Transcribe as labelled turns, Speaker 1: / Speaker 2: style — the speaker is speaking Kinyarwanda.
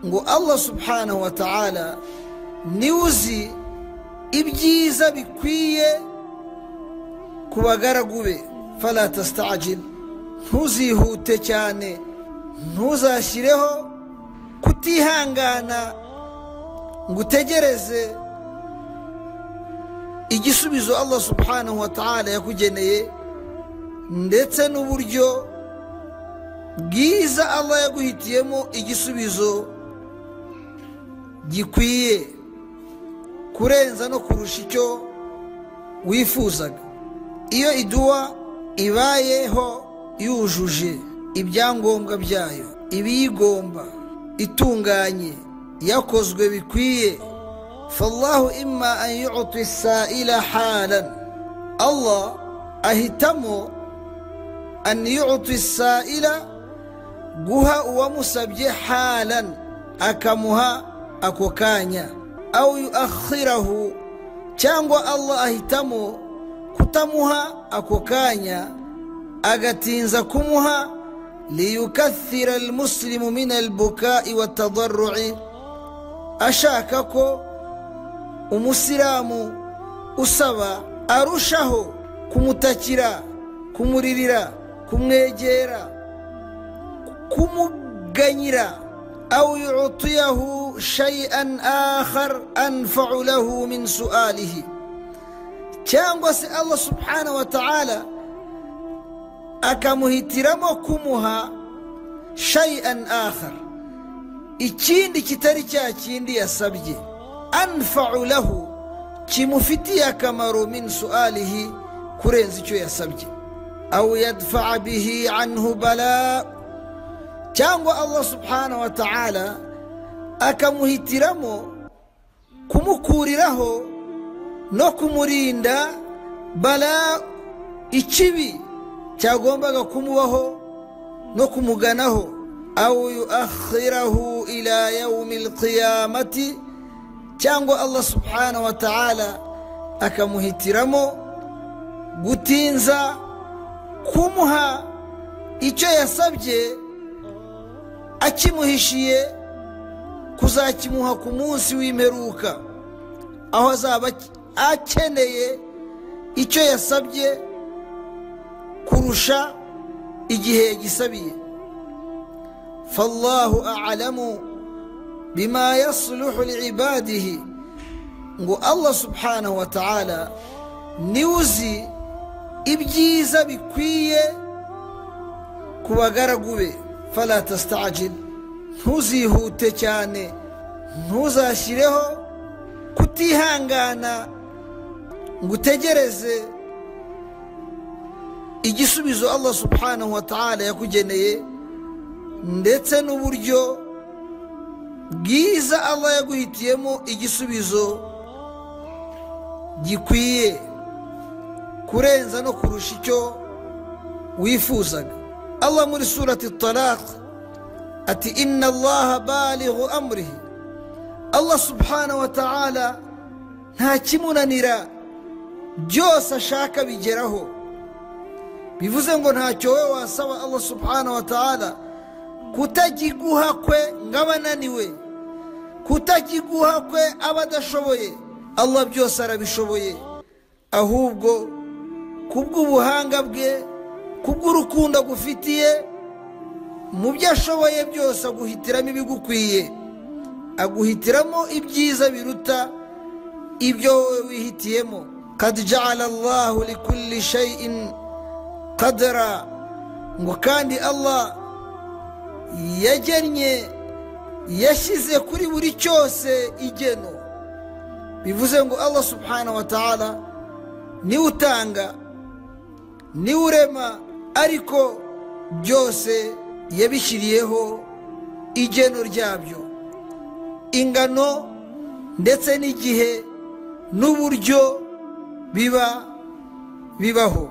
Speaker 1: Ngo Allah subhanahu wa ta'ala niwe uzi ibyiza bikwiye ku bagaragu be. Fala tastajil, ntuzihute cyane, ntuzashyireho kutihangana ngo utegereze igisubizo Allah subhanahu wa ta'ala yakugeneye, ndetse n'uburyo bwiza Allah yaguhitiyemo igisubizo gikwiye kurenza no kurusha icyo wifuzaga. Iyo iduwa ibayeho yujuje ibyangombwa byayo, ibiyigomba, itunganye, yakozwe bikwiye, fallahu imma an yu'ti as-sa'ila halan, Allah ahitamo an yu'ti as-sa'ila, guha uwamusabye halan, akamuha ako kanya, au yuakhirahu, cyangwa Allah ahitamo kutamuha ako kanya agatinza kumuha, liyukathira almuslimu min albukai watadarrui, ashaka ko umusilamu usaba arushaho kumutakira, kumuririra, kumwegera, kumuganyira, au yu'tiyahu shay'an akhar anfa'u lahu min su'alihi, cyangwa se Allah subhanahu wa ta'ala akamuhitiramo kumuha shay'an akhar, ikindi kitari cya kindi yasabye, anfa'u lahu, kimufitiye akamaro, min su'alihi, kurenza icyo yasabye, au yadfa'a bihi anhu bala, cyangwa Allah subhanahu wa ta'ala akamuhitiramo kumukuriraho no kumurinda bala, ikibi cyagombaga kumubaho no kumuganaho, au yuakhirahu ila yawmi alqiyamati, cyangwa Allah subhanahu wa ta'ala akamuhitiramo gutinza kumuha icyo yasabye akimuhishiye, kuzakimuha ku munsi w'imperuka, aho azaba akeneye icyo yasabye kurusha igihe yagisabiye. Fallahu a'lamu bima yasluhu liibadihi, ngo Allah subhanahu wa ta'ala niwe uzi ibyiza bikwiye ku bagaragu be. Fala tastajil, ntuzihute cyane, ntuzashyireho kutihangana ngo utegereze igisubizo Allah subhanahu wa ta'ala yakugeneye, ndetse n'uburyo bwiza Allah yaguhitiyemo igisubizo gikwiye kurenza no kurusha icyo wifuzaga. Allah muri surati Talaq ati inna Allaha balighu amrihi, Allah subhanahu wa ta'ala nta kimunanira, byose ashaka bigeraho. Bivuze ngo ntacyo wowe wasaba Allah subhanahu wa ta'ala kutakiguha kwe ng'abananiwe, kutakiguha kwe abadashoboye. Allah byose arabishoboye, ahubwo kubw'ubuhanga bwe, kubw'urukundo agufitiye, mu byo ashoboye byose aguhitiramo ibigukwiye, aguhitiramo ibyiza biruta ibyo wowe wihitiyemo. Qad ja'ala Allahu likulli shay'in qadra, ngo kandi Allah yagennye, yashyize kuri buri cyose igeno. Bivuze ngo Allah subhanahu wa ta'ala niwe utanga, niwe urema, ariko byose yabishyiriyeho igeno ryabyo, ingano ndetse n'igihe n'uburyo biba bibaho.